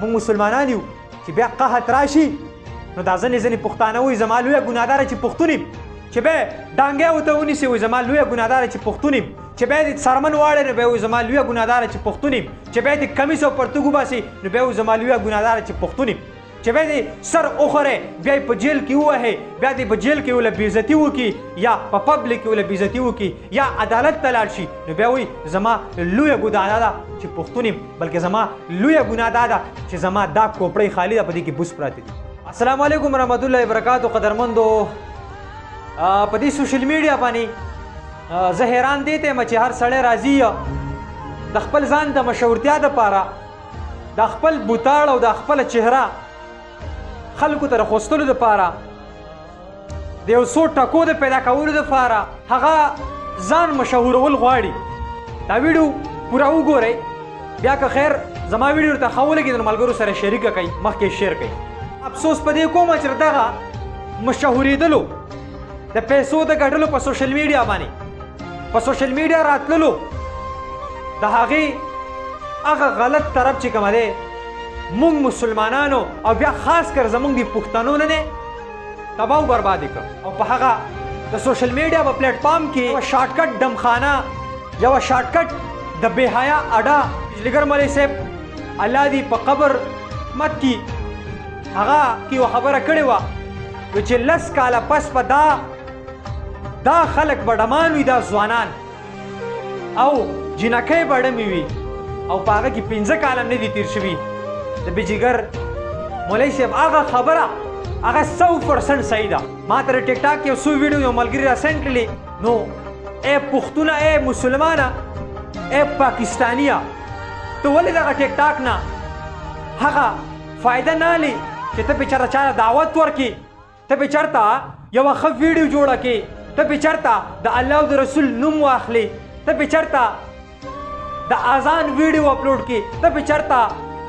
موږ مسلمانان یو چې بیا قحط راشي نو دا ځینې ځینې پښتانه وایي زما لویه ګناه دا ده چې پښتون یم، چې بیا ډانګی ورته ونیسي وایي زما لویه ګناه دا ده چې پښتون یم، چې بیا دې څرمن واړی نو بیا وایي زما لویه ګناه دا ده چې پښتون یم، چې بیا دې کمیس او پرتوګ وباسي نو بیا وایي زما لویه ګناه دا ده چې پښتون یم، چې بیا دې سر وخورې بیا یې په جیل کې ووهې، بیا دې په جیل کې وله بېعزتي وکړي یا په پبلک کې وله بېعزتي وکړي یا عدالت ته لاړ شي نو بیا وایي زما لویه ګناه دا ده چې پښتون یم، بلکې زما لویه ګناه دا ده چې زما دا کوپړۍ خالي ده، په دې کې بوس پراته دي. السلام علیکم ورحمت الله وبرکاتو. قدرمندو، په دې سوشل میډیا باندې زه حیران دی ته یم چې هر سړی راځي د خپل ځان د مشهورتیا دپاره د خپل بوتاړ او د خپله چهره خلکو ته د ښوستلو دپاره د یو څو ټکو د پیدا کولو دپاره هغه ځان مشهورول غواړي. دا ویډیو پوره وګورئ، بیا که خیر زما ویډیو ورته ښه ولګېده نو ملګرو سره شریکه کړئ، مخکې share کړئ. افسوس په دې کوم چې دغه مشهورېدلو د پیسو د ګټلو په سوشل میډیا باندې په سوشل میډیا راتللو د هغې هغه غلط طرف چې کومه دی موږ مسلمانانو او بیا خاص کر زموږ د پښتنو نه دی تباه او برباد کړ. او په هغه د سوشل میډیا په پلیټ فارم کې یوه شارټکټ دمخانه، یوه شارټکټ د بې حیا اډه، بجلیګر مولوي صاحب الله دې په قبر مت کي هغه کې یوه خبره کړې وه چې 10 کاله پس به دا خلک به ډمان وي، دا ځوانان او جینکۍ به ډمې وي، او په هغه کې 5 کاله هم نه دي تېر شوي. د بجلیګر مولوي صاحب هغه خبره هغه 100% صحیح ده. ما ته د ټیک ټاک یو څو ویډیو یو ملګري را send کړلې. نو ای پښتونه، ای مسلمانه، ای پاکستانیه، ته ولې دغه ټیک ټاک نه هغه فایده نه اخلې چې ته پې چېرته چاته دعوت ورکړې، ته پې چېرته یوه ښه ویډیو جوړه کړې، ته پې چېرته د الله او د رسول نوم واخلې، ته پې چېرته د اذان ویډیو اپلوډ کړې، ته پې چېرته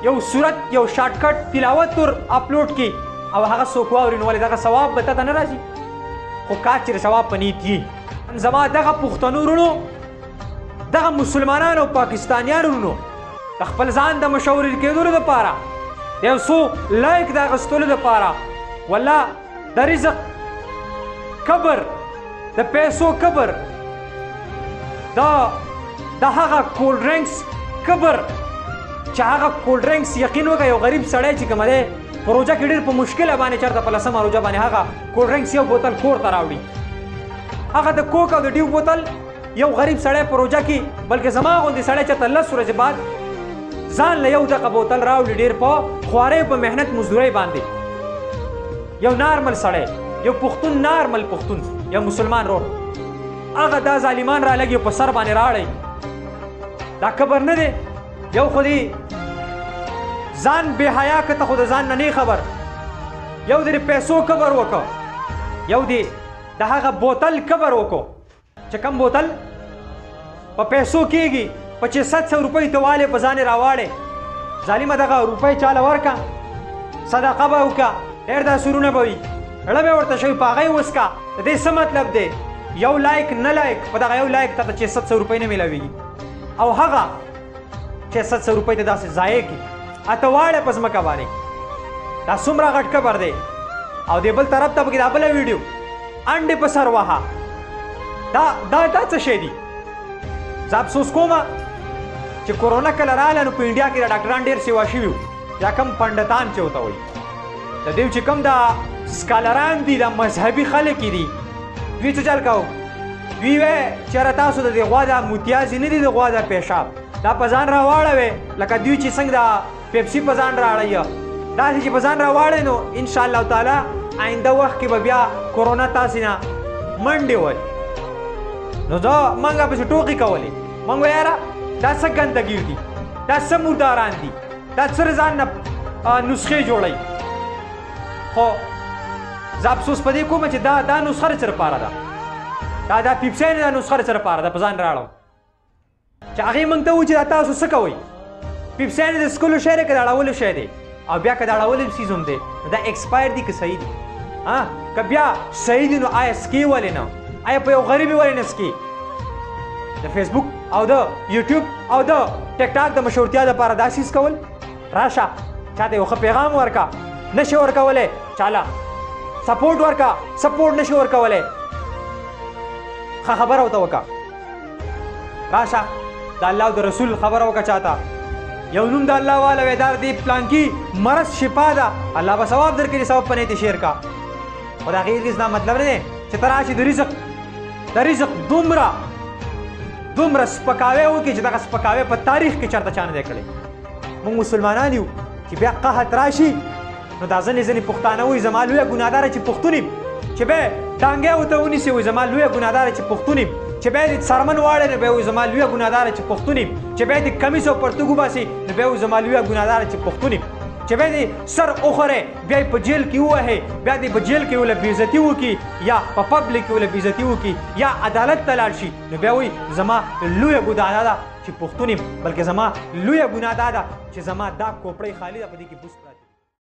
یو صورت یو شارټکټ تلاوت ور اپلوډ کړې او هغه څوک واوري، نو ولې دغه ثواب به تا ته نه راځي؟ خو کاش چې د ثواب په نیت یي. زما دغه پښتنو وروڼو، دغه مسلمانانو او پاکستانیانو وروڼو د خپل ځان د مشهور کېدلو دپاره، د یو څو like د اخیستلو دپاره، والله د رزق کبر، د پیسو کبر، د هغه cold drinks کبر چې هغه cold drinks یقین وکړه یو غریب سړی چې کومه دی په روژه کې ډېر په مشکله باندې چېرته په 10مه روژه باندې هغه cold drinks یو بوتل کور ته راوړي، هغه د کوک او د ډیو بوتل یو غریب سړی په روژه کې، بلکې زما غوندې سړی چېرته 10 ورځې بعد ځان له یو دغه بوتل راوړي، ډېر په خوارۍ په محنت مزدورۍ باندې. یو نارمل سړی، یو پښتون، نارمل پښتون، یو مسلمان ورور، هغه دا ظالمان را لګي په سر باندې راړی. دا کبر نه دی؟ یو خو دی ځان بې حیا که ته خو د ځان نه نه خبر، یو دې پیسو کبر وکړ، یو دې د هغه بوتل کبر وکړو چې کم بوتل په پیسو کېږي، په 600 روپۍ ته والې په ځان یې راواړې. ظالمه دغه روپۍ چاله ورکه، صدقه به وکړه، ډېر دا سرونه به وي، ړه به ورته شوي، په هغه یې وڅکه. د دې څه مطلب دی؟ یو like نه like، په دغه یو like ته 600 روپۍ نه میلاویږي، او هغه 600 روپۍ ته داسې ضایع کړي، اته واړی په ځمکه باندې. دا څومره غټ کبر دی. او دې بل طرف ته پکې دا بله ویډیو انډې په سر وهه، دا دا دا څه شی دي؟ زه افسوس کوم چې کورونا کله راغله نو په انډیا کې دا ډاکټران ډېر سیوا شوي وو، یا کم پنډتان چې ورته وایي، د دوی چې کوم دا سکالران دي، دا مذهبي خلک دي، دوی څه چل کاوه؟ دوی وایي چېرې تاسو د دې غوا دا متیازې نه دي، د غوا دا پیشاب دا په ځان راواړوئ، لکه دوی چې څنګه دا پیپسي په ځان راړوي، داسې چې په ځان راواړئ نو انشاءالله تعالی آینده وخت کې به بیا کورونا تاسې نه منډې وهي. نو زه موږ پسې ټوقې کولې، موږ ویل یاره دا څه ګندګیر دي، دا څه مرداران دي، دا څه ځان نه نسخې جوړوي. خو زه افسوس په دې کوم چې دا نسخه د څه لپاره ده، دا پیپسي نه دا نسخه د څه لپاره ده په ځان راړم، چې هغې موږ ته ووایي چې دا تاسو څه کوئ؟ پیپسي نه د څکلو شی دی که د اړولو شی دی؟ او بیا که د اړولو څیز هم دی نو دا expire دي که صحیح دي؟ ها که بیا صحیح دي نو آیا څکې ولې نه؟ آیا په یو غریب ولې نه څکې؟ د فیسبوک او د یوټیوب او د ټیک ټاک د مشهورتیا دپاره دا څیز کول؟ راشه چاته یو ښه پیغام ورکا، نشي ورکولی. چاله سپورټ ورکا، سپورټ نشي ورکولی. ښه خبره ورته وکړه، راشه د الله او د رسول خبره وکړه. چاته یو نوم د الله واله وی، دا دې پلانکي مرض شفا ده، الله به ثواب درکړي، ثواب په نیت شیر کا. خو د هغې هرګز دا مطلب نه دی چې ته راشي د رزق دومره دومره سپکاوی وکړي چې دغه سپکاوی په تاریخ کې چېرته چا نه دی کړی. موږ مسلمانان یو، چې بیا قحط راشي نو دا ځینې ځینې پښتانه وایي زما لویه ګناه دا ده چې پښتون یم، چې بیا ډانګی ورته ونیسي وایي زما لویه ګناه دا ده چې پښتون یم، چې بیا دې څرمن واړی نو بیا وایي زما لویه ګناه دا ده چې پښتون یم، چې بیا دې کمیس او پرتوګ وباسي نو بیا وایي زما لویه ګناه دا ده چې پښتون یم، چې بیا دې سر وخورې، بیا یې په جیل کې ووهې، بیا دې په جیل کې وله بېعزتي وکړي یا په پبلک کې وله بېعزتي وکړي یا عدالت ته لاړ شي، نو بیا وایي زما لویه ګناه دا ده چې پښتون یم، بلکې زما لویه ګناه دا ده چې زما دا کوپړۍ خالي ده، په دې کې بوس پراته.